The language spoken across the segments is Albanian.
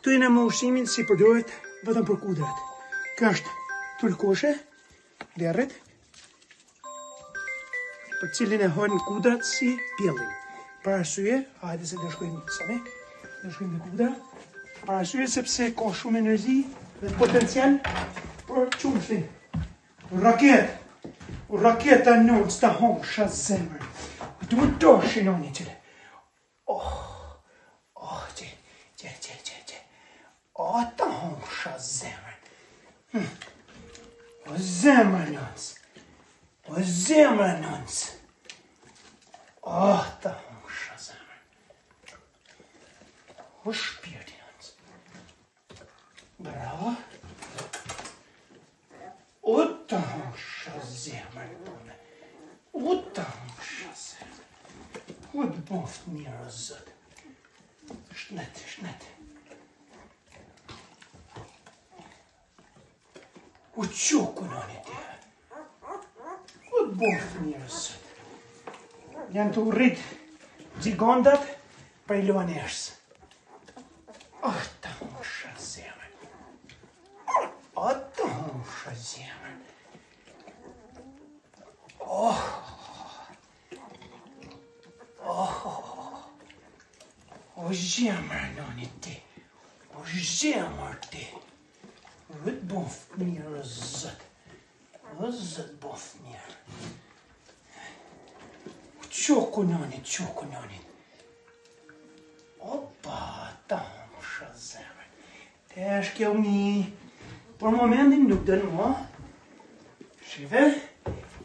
Këtu jena me ushqimin si përdoret vetëm për kudrat. Kjo është tulkoshe, derrit, për cilin e hajnë kudrat si pjellin. Për arsye, hajde se do shkojmë sami, do shkojmë në kudra, për arsye sepse ka shumë energji dhe potencial për qumështin. Raket, raketa nënës ta hongsha zemër. Du më doshi në një qële. Oh, oh, qe, qe, qe, qe, qe. Oh, ta hongsha zemër. Hm. O zemër nënës. O zemër nënës. Oh, ta hongsha zemër. O shpirti nënës. Bravo. O të hongsha zemër tone. O të hongsha zemër. O të boft mirë o zot. Shnet, shnet. O qoku në një tjera. O të boft mirë o zot. Janë tu rrit gjigandat prej luanerës. Oh, të hongsha zemër. O, të hongsha zemër. Oh, oh, oh, o zemër noni ti. O zemër ti. O të boft mirë, o zot. O zot boft mirë. O qoku noni, qoku noni. Opa, ta hongsha zemër. Tesh kjo mi. Për momentin nuk dënë mo. Shive.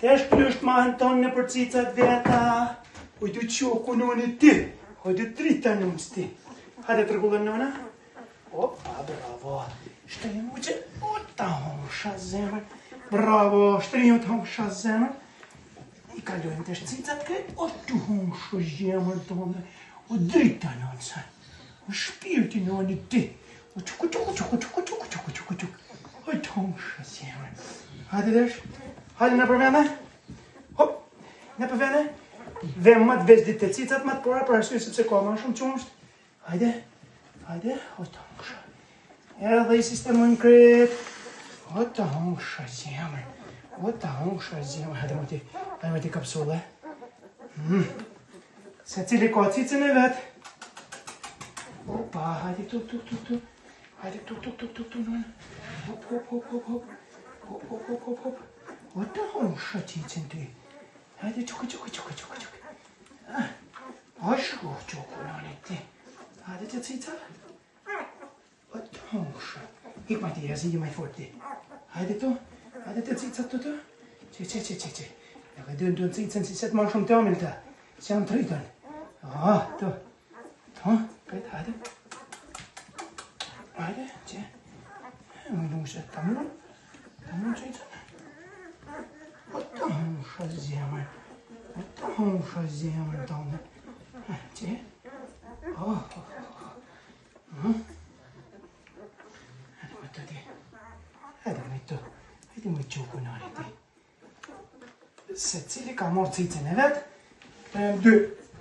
Tesh plysht ma në tonë nëpër cicat veta. Hajde qoku noni ti. Hajde drita nënës ti. Hajde të rregullën nëna. Opa, bravo. Shtriju që, o ta hongsha zemër. Bravo, shtriju të hongsha zemër. I kalojmë te cicat krejt, o të hongsha zemër tonë. O drita nënësa. O shpirti nënë ti. O çuku çuku çuku çuku çuku çuku çuku çuku. O të hongsha zemër. Hajde desh. Hajde nëpër vende. Hop. Nëpër vende. Dhe më të vegjlit te cicat më të para për arsye sepse ka më shumë qumësht. Hajde, hajde, o të hongsha. Edhe i sistemojmë krejt. O të hongsha zemër. O të hongsha zemër. Hajde më ti, hajde më ti kapsulle. Mm. Secili ka cicën e vet. Opa, hajde tu, tu, tu, tu. Hajde tu, tu, tu, tu, tu, nën. Hop, hop, hop, hop, hop. Hop, hop, hop, hop, hop. O të hongsha cicën ty. Hajde, çuku, çuku, çuku, çuku, çuku. Ah. Ashtu, qoku nani ti. Hajde të cica. O të hongsha. Ik ma ti, jazi ma i fort ti. Hajde tu, hajde të cica të të. Që, që, që, që, që. E ka dënë të cicën si se të ma shumë të omil të. Se janë tritën. Ah, të. Të, prit, hajde. Hajde, që. Më nushe, ta mund. Ta mund cicën. O të hongsha zemër. O të hongsha zemër tonë. Që? Oh, oh, oh. oh. Hajde me të ti. Hajde me të. Hajde me qoku nani ti. Secili ka marrë cicën e vet. Të janë dy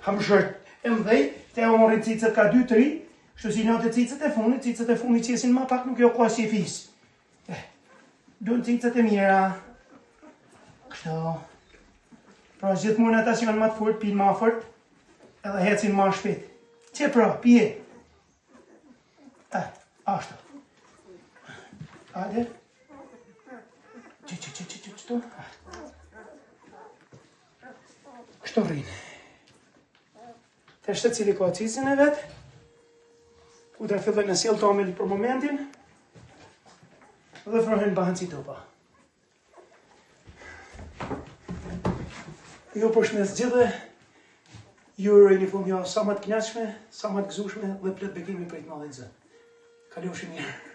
hamshët e mëdhej, te marrin cicët ka dy, tri, kështu si në të cicët e fundit, cicët e fundit qesin ma pak nuk jo ka si fis. Eh, duhen cicat e mira. Kështu. Pra gjithmonë ata që janë më të fort, pinë më fort, edhe ecin më shpejt. Qe pra, pije. Eh, ashtu. Hajde. Që, që, që, që, që, që, Kështu rrinë. Tash secili ka cicën e vet. Kudra fillon në sjell tomil për momentin. Dhe frohen bahen si topa. Ju përshëndes gjithëve. Ju uroj një fundjavë sa më të kënaqshme, sa më të gëzueshme dhe plot bekime prej të madhit Zot. Kalofshi mirë.